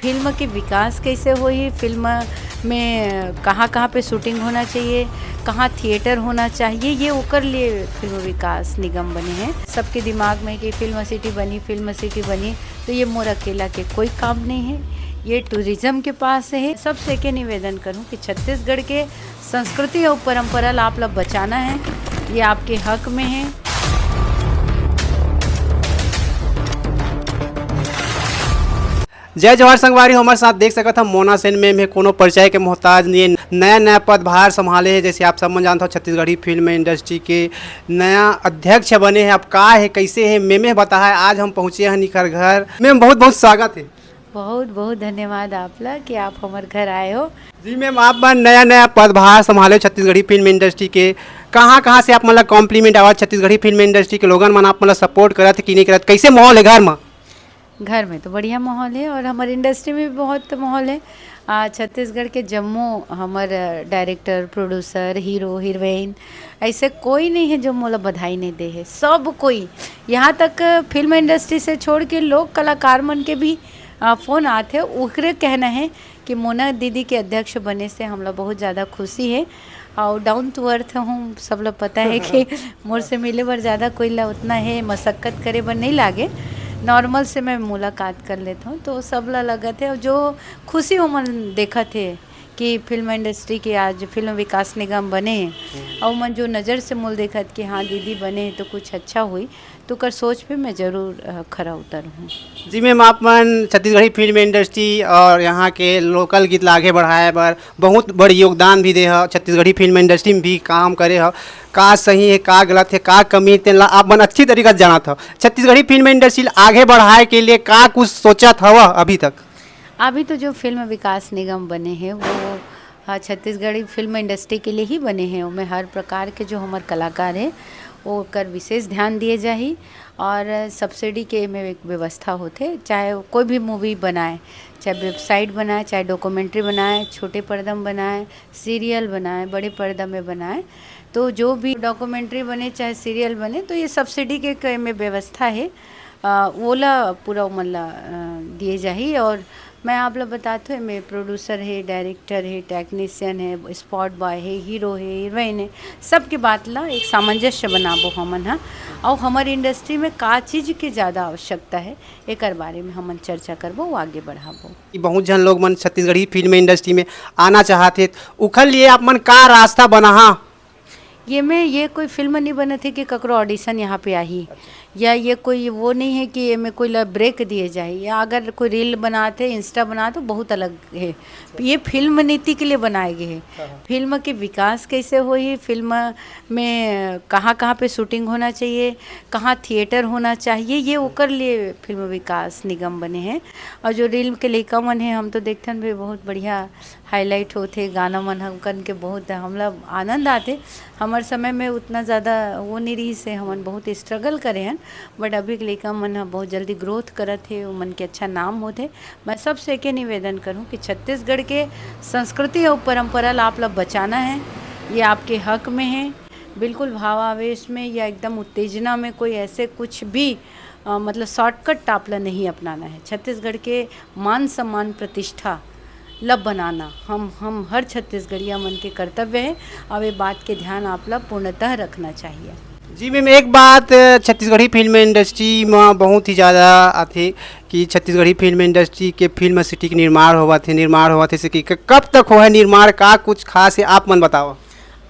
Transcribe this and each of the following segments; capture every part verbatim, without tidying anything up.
Film के विकास कैसे होही, फिल्म में कहाँ कहाँ पे शूटिंग होना चाहिए, कहाँ थिएटर होना चाहिए, ये ओकर लिए फिल्म विकास निगम बने हैं। सबके दिमाग में कि फिल्म सिटी बनी, फिल्म सिटी बनी, तो ये मोर अकेला के कोई काम नहीं है, ये टूरिज्म के पास है। सबसे एक निवेदन करूँ कि छत्तीसगढ़ के संस्कृति और परंपरा ला आप ला बचाना है, ये आपके हक में है। जय जोहार संगवारी हो, हमारे साथ देख सकत ह मोना सेन मैम हे, कोनो परिचय के मोहताज नहीं है। नया नया पदभार संभाले है, जैसे आप सब मन जानत हो छत्तीसगढ़ी फिल्म इंडस्ट्री के नया अध्यक्ष बने हैं। अब का है, कैसे है, मैम हे बताए। आज हम पहुँचे हैं इखर घर। मैम, बहुत बहुत स्वागत है। बहुत बहुत धन्यवाद आप ला कि आप हमारे घर आए हो। जी मैम, आप मन नया नया पदभार संभाले हो छत्तीसगढ़ी फिल्म इंडस्ट्री के, कहाँ कहाँ से आप मन ला कॉम्प्लीमेंट आवत, छत्तीसगढ़ी फिल्म इंडस्ट्री के लोगन मन आप मन ला सपोर्ट करत कि नहीं करत, कैसे माहौल है घर में? घर में तो बढ़िया माहौल है और हमारे इंडस्ट्री में भी बहुत माहौल है। आ, छत्तीसगढ़ के जम्मो हमर डायरेक्टर, प्रोड्यूसर, हीरो, हीरोइन, ऐसे कोई नहीं है जो मोला बधाई नहीं दे है। सब कोई, यहाँ तक फिल्म इंडस्ट्री से छोड़ के लोक कलाकार मन के भी आ, फोन आथे, ओकरे कहना है कि मोना दीदी के अध्यक्ष बने से हमला बहुत ज़्यादा खुशी है। और डाउन टू अर्थ हूँ, सब लोग पता है कि मोर से मिले बर ज़्यादा कोई ला उतना है मशक्कत करे बर नहीं लागे, नॉर्मल से मैं मुलाकात कर लेता हूँ, तो सब ला लगत है। और जो खुशी ओमन देखत है कि फिल्म इंडस्ट्री के आज फिल्म विकास निगम बने हैं, और मन जो नज़र से मोल देखत कि हाँ दीदी बने हैं तो कुछ अच्छा हुई, तो कर सोच पे मैं जरूर खरा उतरूँ। जी मैम, आप मन छत्तीसगढ़ी फिल्म इंडस्ट्री और यहाँ के लोकल गीत ला आगे बढ़ाए बर बहुत बड़ी योगदान भी दे ह छत्तीसगढ़ी फिल्म इंडस्ट्री में भी काम करे ह। का सही है, का गलत है, का कमी है, तेन ला आप मन अच्छी तरीका से जानत हो। छत्तीसगढ़ी फिल्म इंडस्ट्री ला आगे बढ़ाए के लिए का कुछ सोचत हव अभी तक? अभी तो जो फिल्म विकास निगम बने हैं वो हाँ, छत्तीसगढ़ी फिल्म इंडस्ट्री के लिए ही बने हैं। ओमे हर प्रकार के जो हमर कलाकार है, ओकर विशेष ध्यान दिए जाही। और सब्सिडी के में एक व्यवस्था होथे, चाहे कोई भी मूवी बनाए, चाहे वेबसाइट बनाए, चाहे डॉक्यूमेंट्री बनाए, छोटे पर्दा में बनाए, सीरियल बनाए, बड़े पर्दा में बनाए, तो जो भी डॉक्यूमेंट्री बने चाहे सीरियल बने, तो ये सब्सिडी के, के में व्यवस्था है। अ, ओला पूरा ओमन ला दिए जाही। और मैं आप ला बतात हूँ, एमे प्रोड्यूसर है, डायरेक्टर है, टेक्नीशियन है, स्पॉट बॉय है, हीरो है, हीरोइन है, सबके बात ला एक सामंजस्य बनाबो हमन ह। और हमर इंडस्ट्री में का चीज़ के ज़्यादा आवश्यकता है, एकर बारे में हमन चर्चा करबो, वो आगे बढ़ाबो। बहुत झन लोग मन छत्तीसगढ़ी फिल्म इंडस्ट्री में आना चाहत हे, उखर लिए आप मन का रास्ता बनाहा? ये में ये कोई फिल्म नहीं बनत है कि ककरो ऑडिशन यहाँ पे आही, या ये कोई वो नहीं है कि ये में कोई ला ब्रेक दिए जाए, या अगर कोई रील बनात है, इंस्टा बनात है, बहुत अलग है। ये फिल्म नीति के लिए बनाए गए है। फिल्म के विकास कैसे होही, फिल्म में कहाँ कहाँ पे शूटिंग होना चाहिए, कहाँ थिएटर होना चाहिए, ये ओकर लिए फिल्म विकास निगम बने हैं। और जो रील के लइका मन है, हम तो देखथन भी बहुत बढ़िया हाईलाइट होथे गाना मन ह, कन के बहुत हमला आनंद आथे। हमर समय में उतना ज़्यादा वो नहीं रहिस हे, हमन बहुत स्ट्रगल करे हन, बट अभी के लइका मन ह बहुत जल्दी ग्रोथ करत हे, ओमन के अच्छा नाम होथे। मैं सबसे एके निवेदन करूँ कि छत्तीसगढ़ के संस्कृति और परंपरा ला आप ला बचाना है, ये आपके हक में है। बिल्कुल भावावेश में या एकदम उत्तेजना में कोई ऐसे कुछ भी अ, मतलब शॉर्टकट आप ला नहीं अपनाना है। छत्तीसगढ़ के मान सम्मान प्रतिष्ठा ला बनाना हम हम हर छत्तीसगढ़िया मन के कर्तव्य है। अब ये बात के ध्यान आप ला पूर्णतः रखना चाहिए। जी मैम, एक बात, अ, छत्तीसगढ़ी फिल्म इंडस्ट्री में बहुत ही ज़्यादा आथे कि छत्तीसगढ़ी फिल्म इंडस्ट्री के फिल्म सिटी के निर्माण होवत हे, निर्माण होवत हे, से कि क-, कब तक होहे निर्माण, का कुछ खास है, आप मन बताओ।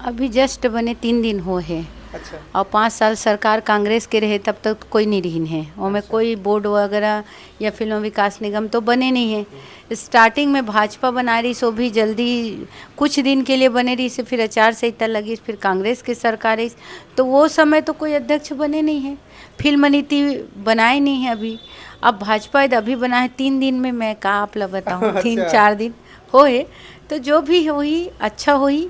अभी जस्ट बने तीन दिन हो हे। अच्छा। और पाँच साल सरकार कांग्रेस के रहे, तब तक कोई नहीं रहिन है, ओमे अच्छा। कोई बोर्ड वगैरह या फिल्म विकास निगम तो बने नहीं है। स्टार्टिंग में भाजपा बनाए रही, सो भी जल्दी कुछ दिन के लिए बने रही, से फिर आचार संहिता लगी, फिर कांग्रेस की सरकार आई, तो वो समय तो कोई अध्यक्ष बने नहीं है, फिल्म नीति बनाए नहीं है अभी। अब भाजपा यदि अभी बना है, तीन दिन में मैं का आप ला बताऊँ, तीन अच्छा। चार दिन होए, तो जो भी होही, अच्छा होही।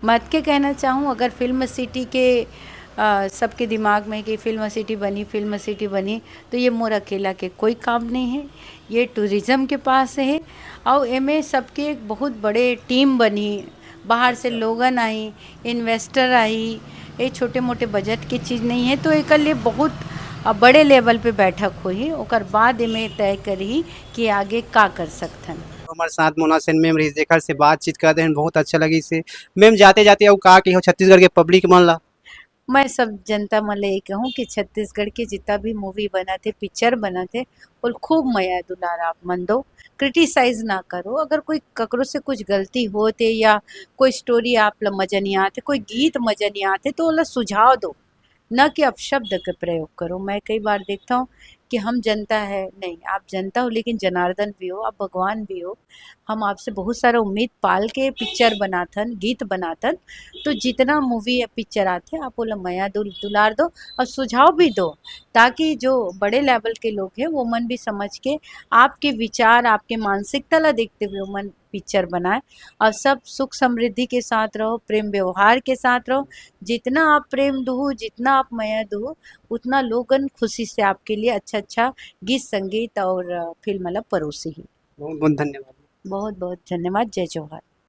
मैं अतके कहना चाहूँ, अगर फिल्म सिटी के, अ, सबके दिमाग में कि फिल्म सिटी बनी, फिल्म सिटी बनी, तो ये मोर अकेला के कोई काम नहीं है, ये टूरिज्म के पास है। और एमे सबके एक बहुत बड़े टीम बनी, बाहर से लोगन आई, इन्वेस्टर आई, ये छोटे मोटे बजट की चीज़ नहीं है, तो एकर लिए बहुत अब बड़े लेवल पे बैठक होही, ओकर बाद एमे तय करही कि आगे का कर सकथन। हमारे साथ मोना सेन मैम रही, जेकर से बातचीत करते हैं, बहुत अच्छा लगी से। मैम, जाते जाते अउ का कहियो छत्तीसगढ़ के पब्लिक मन ला? मैं सब जनता मन ले ये कहूँ कि छत्तीसगढ़ के जितना भी मूवी बनत हे, पिक्चर बनत हे, ओल खूब मया दुलार आप मन दो, क्रिटिसाइज ना करो। अगर कोई ककरो से कुछ गलती होत हे या कोई स्टोरी आप ला मजा नहीं आते, कोई गीत मजा नहीं आते, तो ओला सुझाव दो, न कि अपशब्द के प्रयोग करो। मैं कई बार देखता हूँ कि हम जनता है, नहीं, आप जनता हो, लेकिन जनार्दन भी हो, आप भगवान भी हो। हम आपसे बहुत सारा उम्मीद पाल के पिक्चर बनाथन, गीत बनाथन, तो जितना मूवी या पिक्चर आथे, आप ओला मया दुल-, दुलार दो और सुझाव भी दो, ताकि जो बड़े लेवल के लोग हैं, वो मन भी समझ के आपके विचार, आपके मानसिकता ला देखते हुए वो मन पिक्चर बनाए। और सब सुख समृद्धि के साथ रहो, प्रेम व्यवहार के साथ रहो। जितना आप प्रेम दुहू, जितना आप मया दुहू, उतना लोगन खुशी से आपके लिए अच्छा-अच्छा गीत संगीत और, अ, फिल्म मतलब परोसी ही। बहुत बहुत धन्यवाद। बहुत बहुत धन्यवाद। जय जोहार।